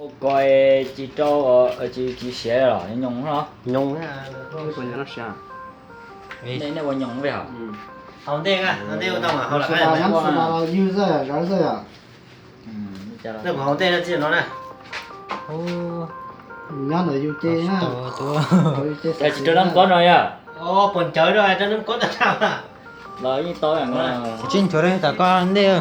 Ko tsis rau, tsis, tsis siav los nyoos no. Nyoos, nej ua nyoos peb hos. Hau ntej, hau ntej ua tau mas hau lawm. Ywg xwb, zov xwb yom. Nej kuv hau ntej txij no na. Nyob ntawm yus ces na. Cas tsis rau nab kob no yom? Puas cawv rau rau nab kob tas tau. Los yeej tau. Tsis nchuav rau tas koj ntej.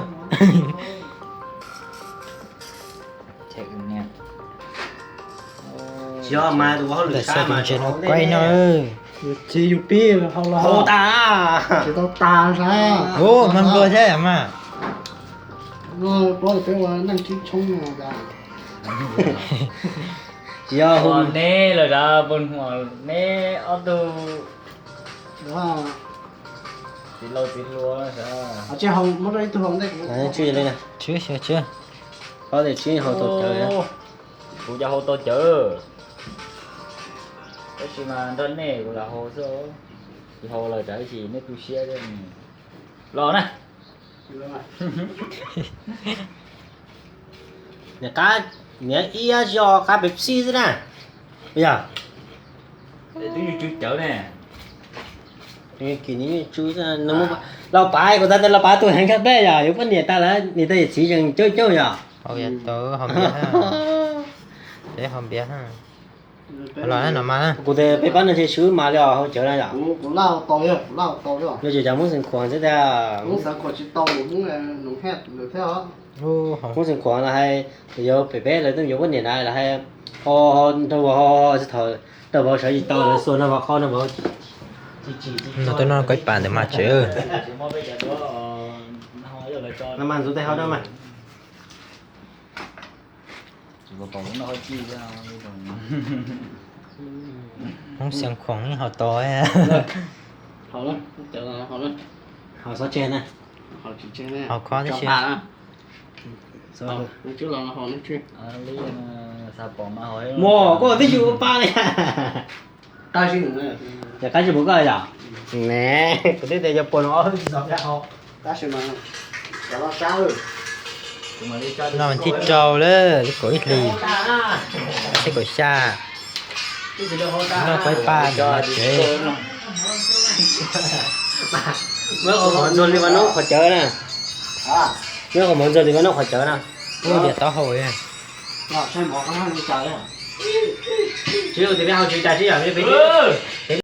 Tsis yog mas tus ua hauj lwm saib tus ntses no kuaib no. Tsis yus pib hau los hau tas. Tsis tau tas saib. Ua mas nplua thiab mas. Plaub peb ua neej tib tshoob no tas. Tsis yog hu neb lawm, puas huam neb ob tug txiv laus txiv hluas. Tsis, muab rau ib tug hau ntej kuv. Tsis, tsis. Paub tias tsis hau tau cawv. Kuv cov hau tau cawv, tab sis mas nrog nej kuv lam hau xwb. Tsis hau lawm tab sis nej tu siab. Los na. Niam qab, niam ib yog qab Pepsi xwb na. Yog twb tsw cawv ne. Los pav, kuv tas tias los pav tus heev khab peb yog yuav poj niam tas lawm, niam tais yawm txiv tseem coob coob yog. Peb hau npiav no mas. Kuv tias peb pab no ntshe swb mas li os, hau cawv na yom. Yog ces cas Hmoob Xeev Khuam xwb tiag. Hmoob Xeev Khuam los hais yuav pem peb lawv tuaj yuav poj niam na los hais ho nrog vauv ho, rau vauv sawv tsis tau lawv xuas nrog vauv qhov nrog vauv. No tuaj noj koj ib pas ntawm mas tsev. Mas ntxuav tes hau rau mas. Hmoob Xeev Khuam hau tau. Hau xov tseg na. Hau khob tib si. Muaj koj twb yus ua pa li. Yog qab tsis pum koj yom? Ne, kuv twb tias yog puas no. Tab sis mas no thib rau lawm, lub kaum ib hlis, thib kaum xya. Noj koj ib pas ntawm mas tsev. Muab qhov ntxuag li vas noob qhov cawv na. Muab qhov ntxuag li vas noob qhov cawv na. Ub, yam taub hau. Tsis ua tias peb hau tsis tas sib yam peb, peb